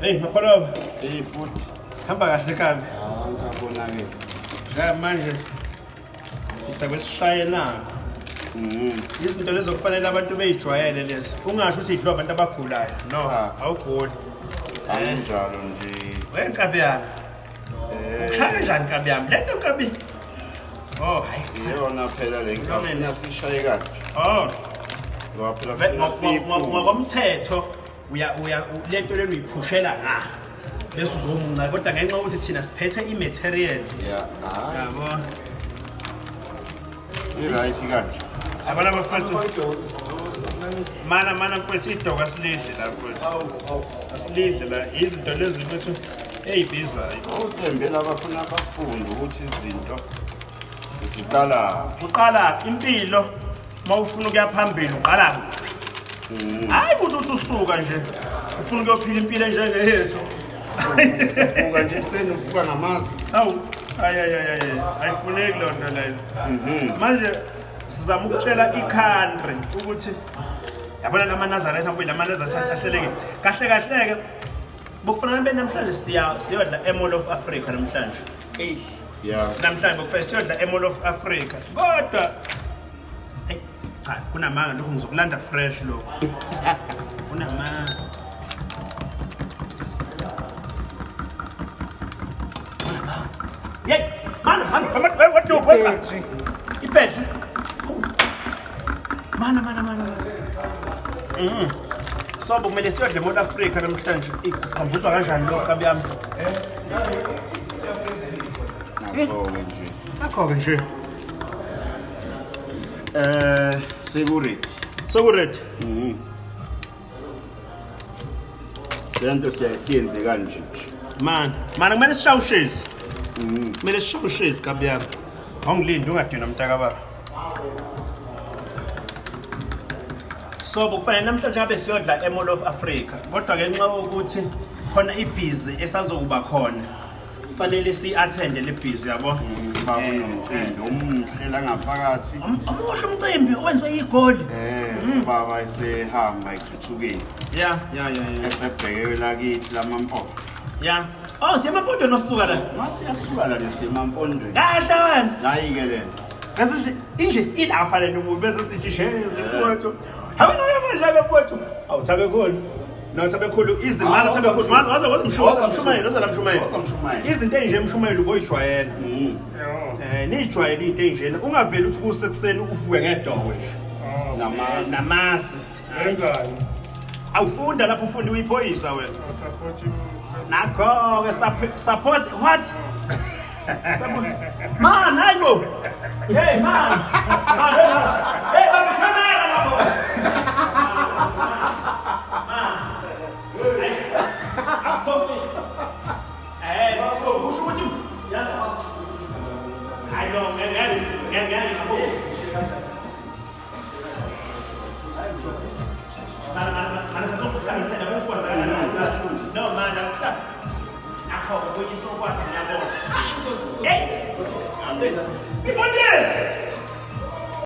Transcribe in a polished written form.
Hey Mapholoba, Hey futhi. hamba kahle kabi. Ah, ngabona-ke. Njenga manje sitha kwesishaye nakho. Izinto lezo kufanele abantu beyijwayele lezi. Ungasho ukuthi idliwa abantu abagulayo. No, Cha. awuguli. Anginjalo nje. We nkabi yami. Eh, Ushaya kanjani nkabi yami? Lento nkabi. Oh, hayi. iyona phela le Noma nkabi sishaye kanje. Oh, Ngoba phela funa siyiphume. ngokomthetho uya uya lento lena uyiphushela nga. Bese uzomunca kodwa ngenxa yokuthi thina siphethe i-material. Yeah, hayi. Yabo. I-right kanje. Abana abafethu. Mana mana mfethu idoka asilidle la mfethu. Asilidle la izinto lezi mfethu eyibizayo. Otembe labafuna bafunde ukuthi izinto ziqala Uqala impilo mawufuna ukuya phambili uqala kuphi? Hayi ukuthi uthi usuka nje ufuna ukuyophila impilo enjengeyethu. uvuka nje ekuseni uvuka namazi. Awu ay ay ay ay ayifuneki loo nto leyo. Manje sizama ukutshela i-country ukuthi yabona la maNazaretha mfowethu la maNazaretha ahleleke kahle kahle ke bokufanele be namhlanje siya siyodla eMall of Africa namhlanje. Ey, yeah. Namhlanje bokufanele siyodla eMall of Africa. Kodwa hey cha kunamanga lokhu ngizokulanda fresh lokhu. Kunamanga. Yey, mana mana mana what do what's that? Ibhetri. Mana mana mana. So kumele siyodla eMall Africa namhlanje. Iqhambuzwa kanjani lokho kabi yami? Naso-ke nje. Akho-ke nje. Eh, seku-ready. Soku-ready. Le nto siyenze kanje nje. Mana, mana kumele sishawushezi. Kumele sishawushezi kabi yami. Awungilindi ungadinwa mntaka baba. So kufanele namhlanje ngabe siyodla eMall of Africa. Kodwa ngenxa yokuthi khona ibhizi esazokuba khona. Kufanele si-attende le bhizi yabo. Ba kunomcimbi omuhle la ngaphakathi. Omuhle umcimbi owenziwe igoli. Eh, baba esehamba ethuthukeni. Yeah, yeah, yeah, yeah. Esebheke lakithi lamampondo. Yeah. Oh, siyamapondo nosuka la. Masiyasuka la nesemampondweni. Kahle wena. Nayi-ke le nto. Bese nje inje ilapha le nto bese sithi shezi mfowethu. Hawu nayo manje ke mfowethu. Awu Thabekhulu. No Thabekhulu izimali Thabekhulu. Waze waze waze mshumayela mshumayela waze lamshumayela. Waze mshumayela. Izinto ezinje mshumayela uboyijwayela. Eh nijwayele into enjena ungaveli uthi kusekuseni uvuke ngedokwe nje. Namasi. Namasi. Wenzani? Awufunda lapho ufunda uyiphoyisa wena. I support you. Nakho ke support what? Support. Man, hayibo. Hey man. Man, hey, man. Hey baba camera lapho. Man. Hey. Akho. Eh, usho ukuthi yazi. Hayi no, ngeke ngeke ngeke ngabo. Mana mana mana sazokuhlanganisela kufuanza kanjani? No man, akuhla. Akho kuyiswa kwakhe ngiyabona. Hey!